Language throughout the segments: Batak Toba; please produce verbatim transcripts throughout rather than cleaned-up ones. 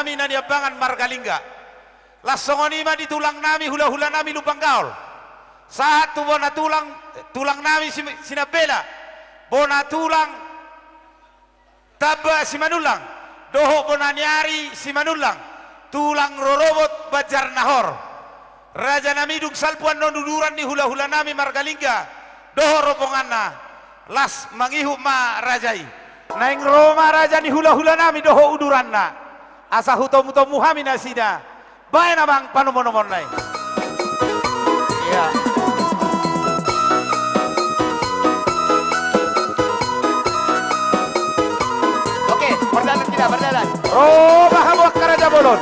Nami na niambangan marga Lingga. Laos songon i ma di tulang nami, hula-hula nami Lumban Gaol. Sahat tu bona tulang, tulang nami Si-, Sinambela. Bona tulang Tamba Simanullang. Dohot bona ni ari Simanullang. Tulang rorobot Banjarnahor. Raja nami, dung salpu annon uduran ni hula-hula nami marga Lingga dohot rombonganna, las mangihut ma raja i. Naeng ro ma raja ni hula-hula nami dohot uduranna, asa hutomu-tomu hami nasida. Baen amang panomo-nomonna i. Iya. Oke, mardalan kita, mardalan. Ro ma hamu angka raja bolon.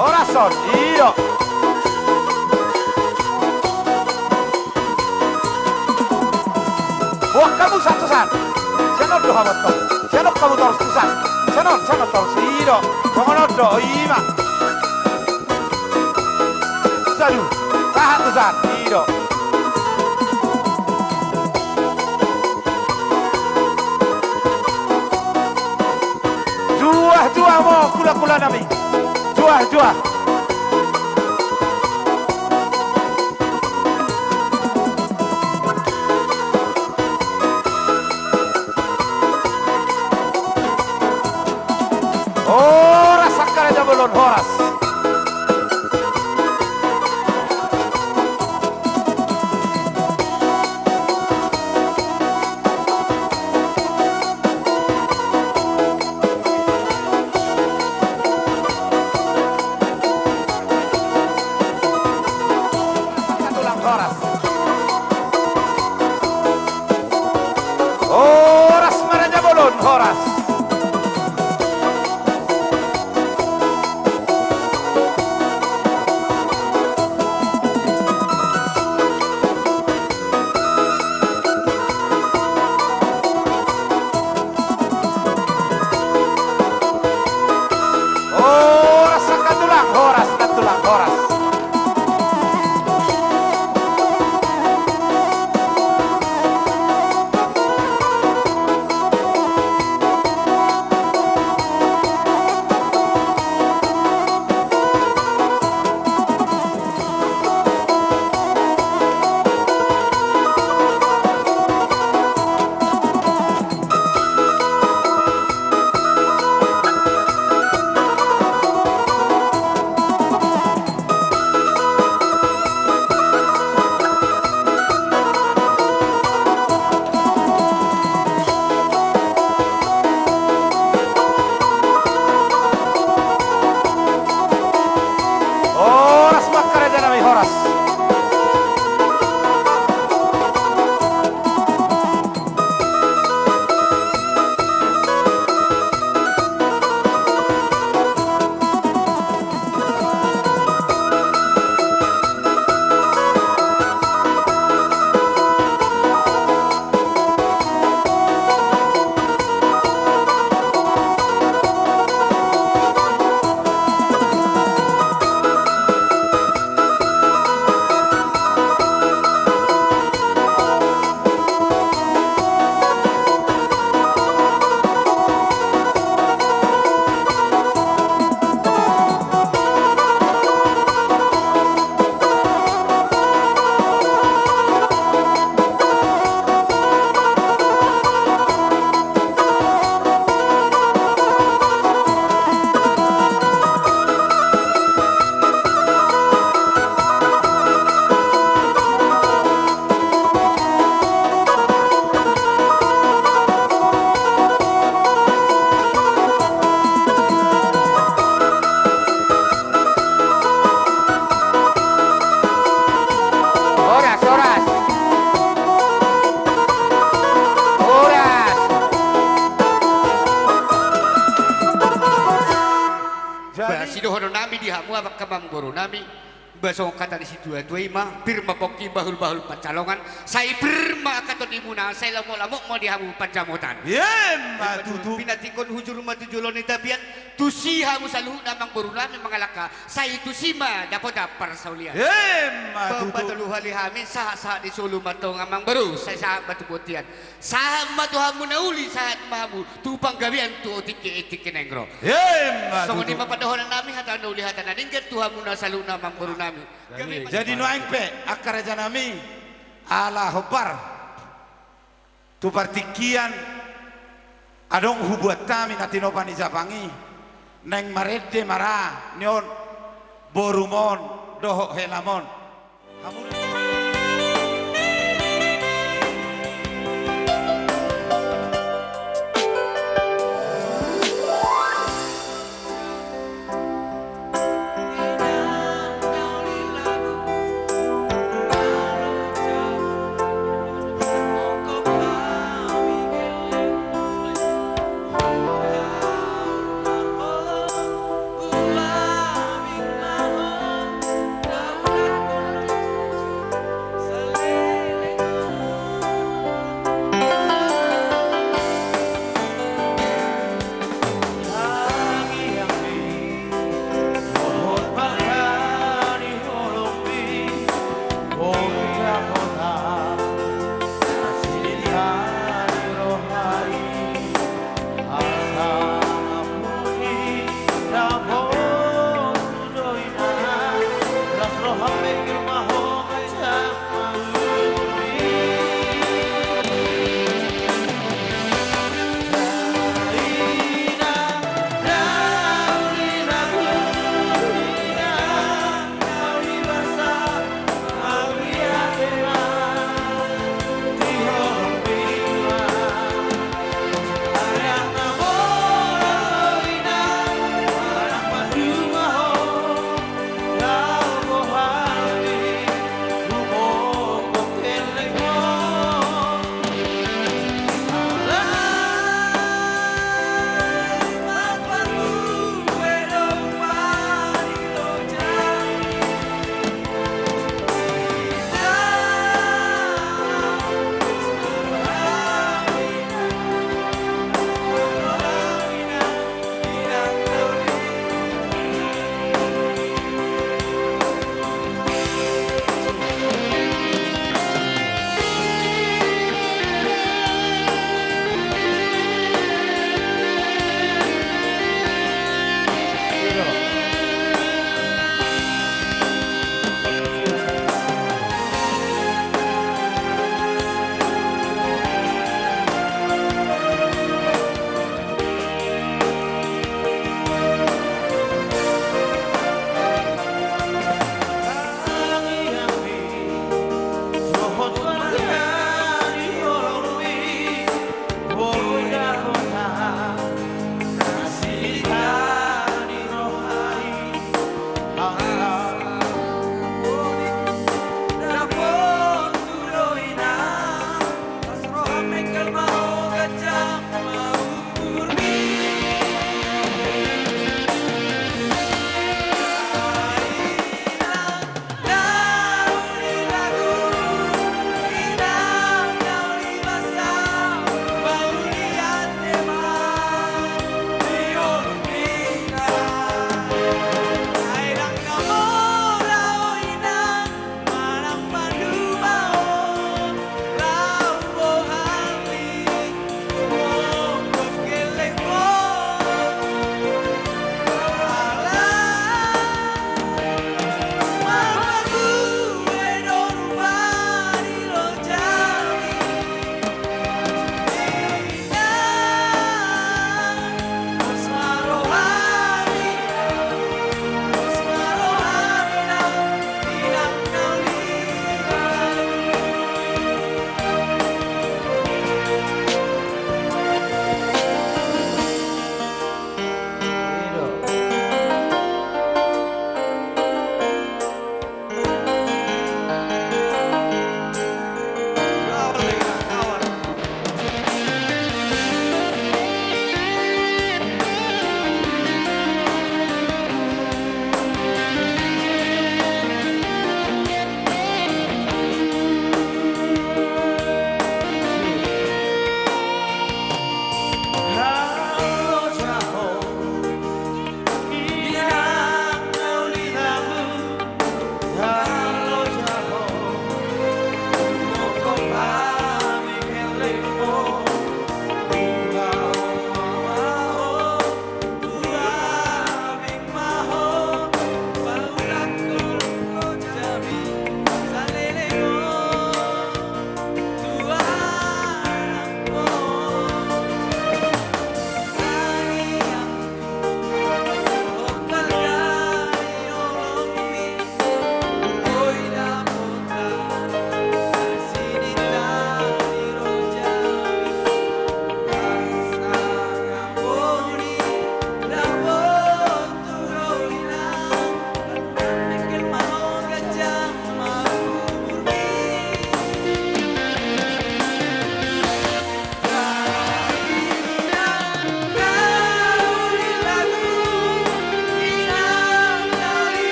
Horas on, i do. Boan hamu tusan, tusan. Sian on do hamu torus. Sian on hamu torus, tusan. Sian on, sian on torus, i do. Songon on do, i ma. Sadu, sahat tusan, i do. Juah-juah ma, hula-hula nami. Juah-juah. Horas angka raja bolon, horas. Horas. Horas ma raja bolon, horas. Horas angka tulang, horas, angka tulang, horas. Horas ma angka raja nami, horas. Horas, horas. Horas. Jadi, sidohonon nami di hamu amang inang boru nami. Ba songon hata ni situatua i ma, pir ma pongki, bahulbahul pansalongan, sai pir ma angka tondimuna, sai lamoklamok ma di hamu pansamotan. Emma tutu. Pinantikhon hujur ma tu jolo ni tapian, tusi hamu saluhutna amangborunami mangalangka, sai tusi ma dapotan parsaulian. Emma tutu. Patolu hali hami sahatsahat ni solu ma antong amangboru, sai sahat ma tu bontean. Sahat ma tu hamu na uli, sahat ma hamu tu panggabean tu tingki, tingki na naeng ro. Emma tutu. Songon i ma pandohononnami, hata na uli hata na denggan tu hamuna saluhutna amangborunami. Jadi nuaeng pe angka rajanami, ala hombar tu partingkian adong hubuat hami na tinopa ni Japang i, naeng marende ma ra ni on borumon dohot helamon.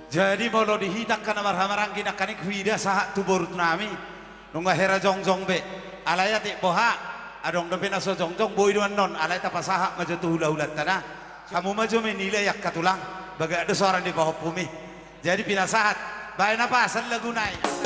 Jadi molo di hita angka na marhahamaranggi nangkaning huida sahat tu borunami, nunga hera jongjong be. Alai atik boha, adong dope na so jongjong, boi do annon, alai tapasahat ma jo tu hulahulanta na. Hamu ma jo menilai angka tulang, bagak do sorang di pahompumi. Jadi pinasahat, baen na pasan laguna i.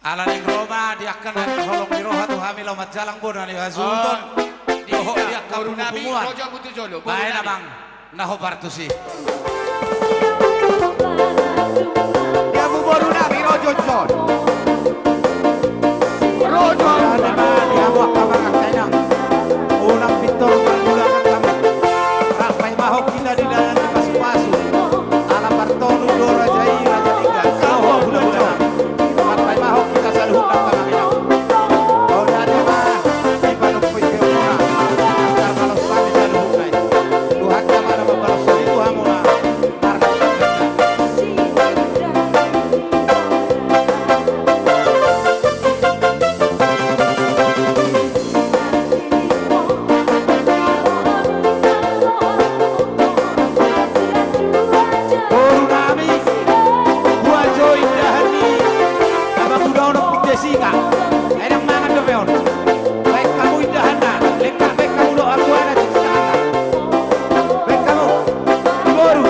Ala naeng ro ma di angka na holong ni roha tu hami laho manjalang bona ni hasuhuton. Dohot di angka boru nami, punguan. Baen amang na hombar tusi. Di hamu boru nami, ro jotjot. Singa. Ai dang mangan dope on. Baen hamu indahanna, lengkap baen hamu dohot apuana, cuci tanganna. Baen hamu. Boru.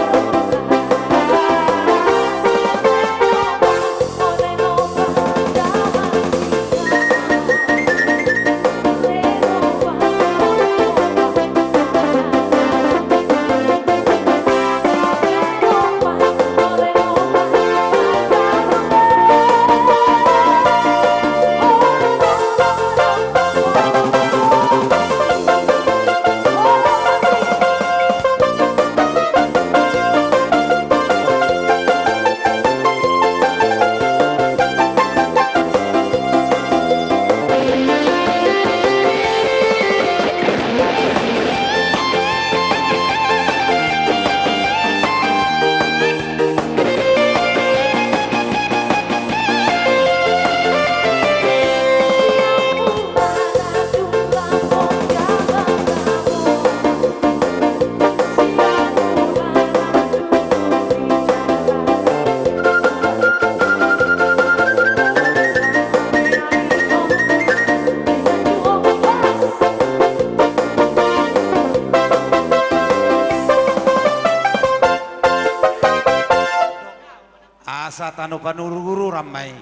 Asa tano panurururan ma i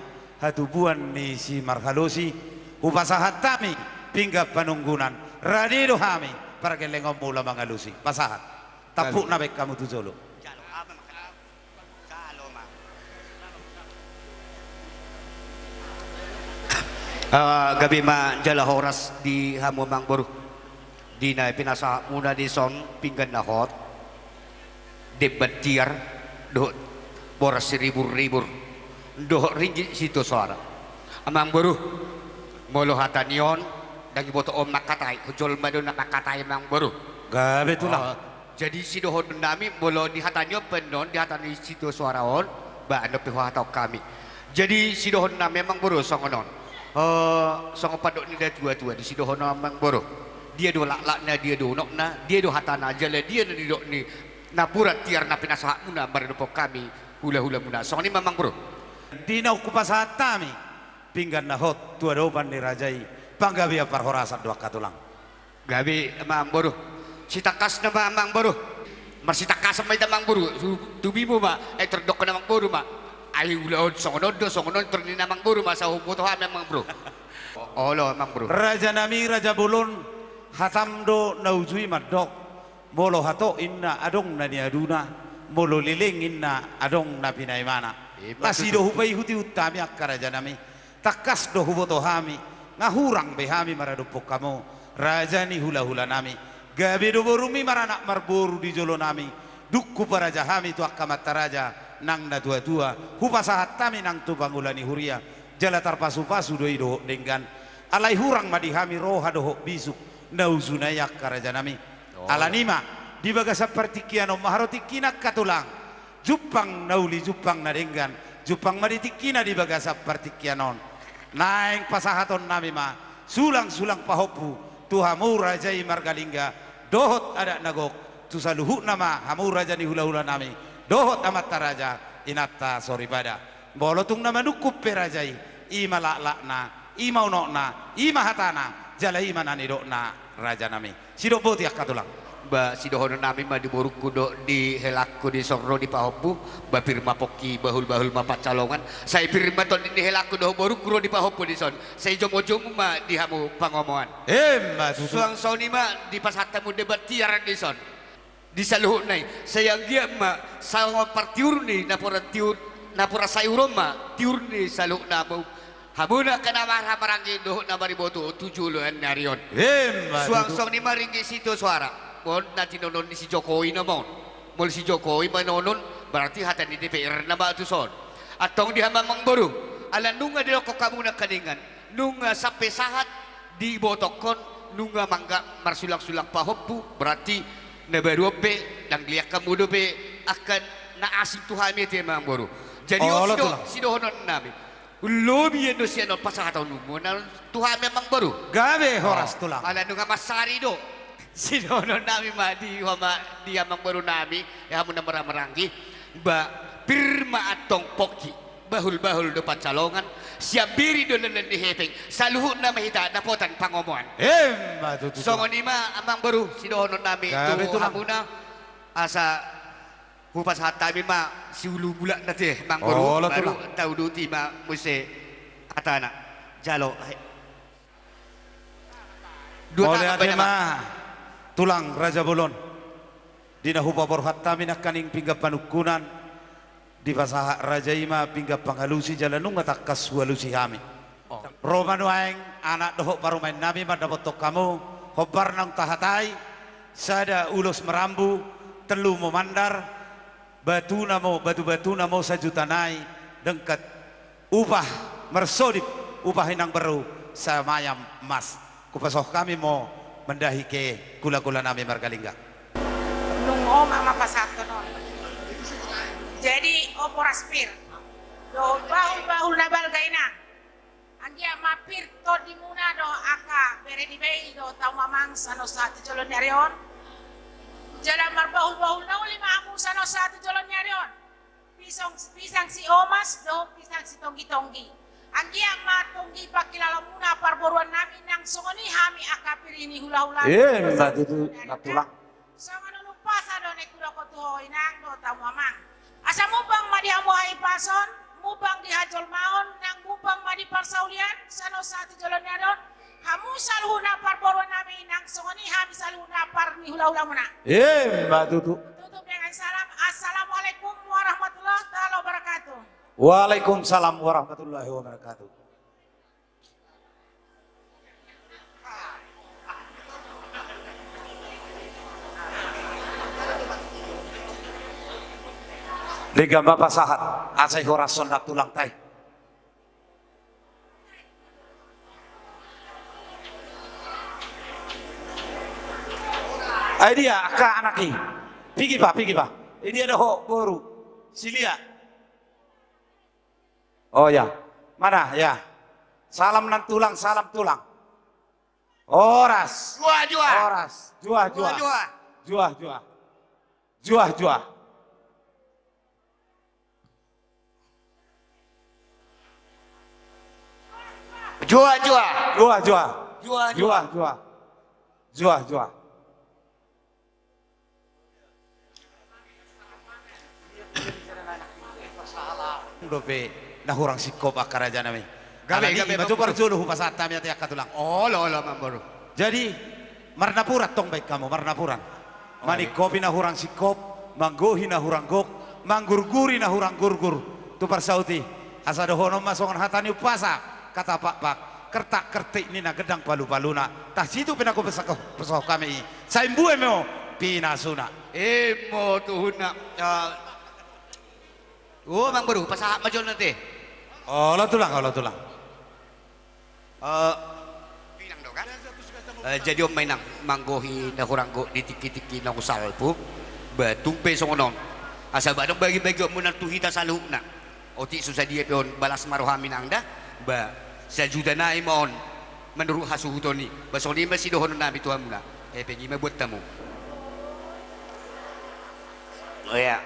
hatubuan ni si Marhalosi, hupasahat hami pinggan panunggunan, rade do hami pargellengonmu ula mangalusi. Pasahat. Tampukna baen hamu tu jolo. Ah, gabe ma jala horas di hamu amangboru. Di na pinasahatmuna dison pinggan na hot, demban tiar, dohot boras siribur-ribur, dohot ringgit sitio soara. Amangboru, molo hata ni on, ndang diboto on mangkatai, jolma do na mangkatai amangboru. Gabe tulang. Ah, jadi sidohononnami, molo di hata ni on pe annon, di hata ni sitio soara on, ba annon pe huhatahon hami. Jadi sidohononnami amangboru songon on. Eh, songon pandok ni natua-tua di sidohonon amangboru. Dia do laklakna, dia do unokna, dia do hatana, jala dia do nidok ni napuran tiar na pinasahatmuna maradophon hami hula-hulamuna. Songon i ma amangboru. Di naung hupasahat hami pinggan na hot tu adopan ni raja i, panggabean parhorasan do angka tulang. Gabe amangboru. Sitangkasna ma amangboru. Marsitangkasan ma hita amangboru. Tu, tubimu ma, eh, tordok na amangboru ma. Ai ulaon songon on do, songon on tor ninna amangboru ma, asa huboto hami amangboru. Olo amangboru. Rajanami raja bolon, hatam do na uju i mandok. Molo hatop inna adong na niaduna, molo leleng inna adong na pinaimana. Ima tutu. Lasi do hupaihut-ihut hami angka rajanami. Tangkas do huboto hami, nga hurang be hami maradophon hamu, raja ni hula-hulanami. Gabe do borumi maranak marboru di jolonami, dung huparaja hami tu angka amanta raja nang natua-tua, hupasahat hami nang tu pangula ni huria, jala tarpasu-pasu do i dohot denggan. Alai hurang ma di hami roha dohot bisuk, na ujuna i angka rajanami. Oh. Alani ma, di bagasan partingkian on ma haru tingkina angka tulang. Jumpang na uli, jumpang na denggan, jumpang ma di tingkina di bagasan partingkian on. Naeng pasahatonnami ma sulang-sulang pahompu tu hamu raja i marga Lingga dohot adat na gok, tu saluhutna ma hamu raja ni hula-hulanami dohot amanta raja, inanta soripada. Molo tung na manungkun pe raja i, i ma laklakna, i ma unokna, i ma hatana, jala i ma na nidokna rajanami. Sidok boti angka tulang. Ba sidohononnami ma di borungku dohot di helangku dison ro di pahompu, ba pir ma pongki, bahul-bahul ma pansalongan. Sai pir ma tondi ni helangku dohot borungku ro di pahompu dison. Sai jomu-jomu ma di hamu pangomoan. Emma tutu. Suang songon i ma dipasahat hamu demban tiar dison. Di saluhutna i, sai anggiat ma songon partiur ni napuran tiur, napuran saiur on ma tiur ni saluhutna hamu. Hamuna angka na marhaha maranggi dohot na mariboto tu joloan ni ari on. Emma tutu. Suang songon i ma ringgit sitio soara. On na tinonon ni si Jokowi nama on. Molo si Jokowi manonon, berarti hata ni D P R nama tuson. Antong di hamu amangboru, ala nunga didokkon hamu nangkaningan, nunga sampe sahat dibotokkon, nunga mangga marsulang-sulang pahompu, berarti na baru on pe ndang dilihat hamu dope angka na asing tu hami ate amangboru. Jadi on, olo, sido-, tulang, sidohononnami. Lobi eno sian on pasahatonmu na tu hami amangboru. Gabe horas, oh, tulang. Ala nunga mansari do. Sidohononnami ma di homa, di amangborunami, eh, hamu na marhaha maranggi. Ba pir ma antong pongki. Bahul-bahul do pansalongan, sian biri do na naeng di hepeng, saluhutna ma hita dapotan pangomoan. Emma tutu. Songon i ma amang boru, sidohonon nami tu hamuna, asa hupasahat hami ma siulu bulakna te, amang boru, baru tauduti ma muse hatana. Jalo. Mauliate ma, tulang raja bolon. Di na hupaborhat hami nangkaning pinggan panungkunan, dipasahat raja i ma pinggan pangalusi jala nunga tangkas hualusi hami. Ro ma nuaeng anak dohot parumaen nami mandapothon hamu, hombar naung tahatai, sada ulos marambu, tolu mamandar, batu na mo, batu-batu na mo sajuta nai, dengket upah marsodip, upah inang boru samayam mas. Hupasahat hami ma mandahi ke kula-kula nami marga Lingga. Nunga ma pasahathon on. Jadi, o boras pir dohot bahul-bahul na balga inang. Anggiat ma pir tondimuna dohot angka bere ni bei dohot hamu amang sahat tu joloan ni ari on. Jala marbahul-bahul na uli ma hamu sahat tu joloan ni ari on. Pisang, pisang si omas dohot pisang si tonggi-tonggi. Anggiat ma tonggi pangkilalaonmuna parboruan nami nang songon i hami angka pir ni hula-hula. Emma tutu, nantulang. Songon on umpasa do naeng hudok tu ho inang dohot hamu amang. Asa mumbang ma di hamu hahipason, mumbang di hajolmaon, nang mumbang ma di parsaulian, sahat tu joloan ni ari on, hamu saluhutna parboruan nami nang songon i hami saluhutna par ni hula-hulamuna. Emma tutu. Tutup dengan salam. Assalamualaikum warahmatullahi taala wabarakatuh. Waalaikumsalam warahmatullahi wabarakatuh. Denggan ma pasahat, asa ihorashon nantulang ta i. Ai dia angka anak i? Piga pa, piga pa? Ai dia dohot boru? Silia. Oh ya. Mana ya? Salam nantulang, salam tulang. Horas. Jua, jua. Horas. Jua, jua. Jua, jua. Jua, jua. Jua, jua. Jua, jua. Jua, jua. Jua, jua. Jua, jua. Jua, jua. Dope na hurang singkop angka raja nami. Gabe, gabe, ima jo parjolo hupasahat hami ate angka tulang. Olo, olo, amang boru. Jadi, marnapuran tong baen hamu, marnapuran. Maningkopi na hurang singkop, manggohi na hurang gok, manggurguri na hurang gurgur. Tu parsaut i, asa dohonon ma songon hata ni umpasa, hata pakpak, kertak kertik ninna gendang palu-paluna, tah situtu pe nanggo pasahat hami i, sai mbue ma pinasuna. Ima tuhuna. O, amang boru, pasahat ma jolo ate. Olo tulang, olo tulang. Eh, eh, jadi on ma inang, manggohi na hurang gok di tingki-tingki naung salpu, ba tung pe songon on. Asa ba adong bagi-bagionmuna tu hita saluhutna. Otik so sadia pe on, balas ma roham inang da, ba sajuta nai ma on manurut hasuhuton i, ba songon i ma sidohonon nami tu hamuna. Hepeng i ma buat hamu. O ya.